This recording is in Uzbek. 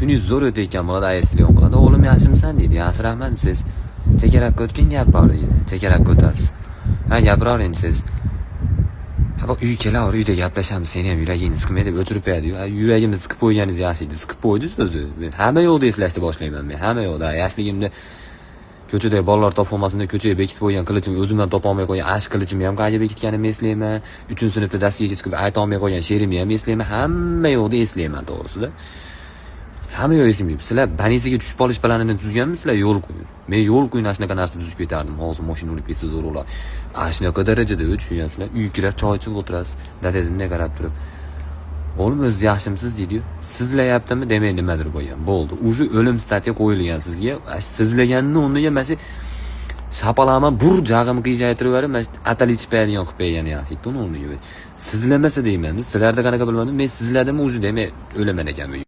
Kuningiz zo'r o'tayotgan bo'ladi, ayasi telefon qiladi. "O'g'lim, yaxshimisan?" deydi. "Yaxshi, rahmat", desangiz, "Chekarakka o'tgin, gap bor", deydi. "Chekarakka o'tasiz." "Ha, gapiravering", desangiz, "Ha, bu uyga kelaver, uyda gaplashamiz, seni ham yuragingni siqmay", deb o'chirib qo'yadi-yu. Yuragimni siqib qo'yganingiz yaxshi edi. Siqib qo'ydingiz o'zi. Men hamma yoqda eslashni boshlayman men. Hamma yoqda. Yoshligimda ko'chada bolalar topolmasin deb ko'chaga bekitib qo'ygan qilichimni o'zimdan topolmay qo'ygan ash qilichimni ham qayerga bekitganimni eslayman. 3-sinfda dastaga chiqib aytolmay qo'ygan she'rimni ham eslayman. Hamma yoqda eslayman to'g'risida. Hamma yoq esimga. Sizlar больница ga tushib qolish planini tuzganmisizlar yo'l qo'yib? Men yo'l qo'yib ana shunaqa narsa tuzib ketardim. Hozir mashina urib ketsa zo'r bo'lar. Ana shunaqa darajada tushunyapsizlar. Uyga kirasiz, choy ichib o'tirasiz. Dadangiz bunday qarab turib, "O'g'lim, o'zingiz yaxshimisiz?" deydi-yu. Sizlayaptimi, demak nimadir bo'lgan. Bo'ldi. Уже o'lim статья qo'yilgan sizga. Sizlaganini o'rniga mana shu shapalama bur jag'imni qiyshaytirib yuborib, mana shu atal ichib qo'yadigan qilib qo'ygani yaxshi uni o'rniga. Sizlamasa deyman. Sizlarda qanaqa bilmadim, men sizladimi, уже demak o'laman ekan.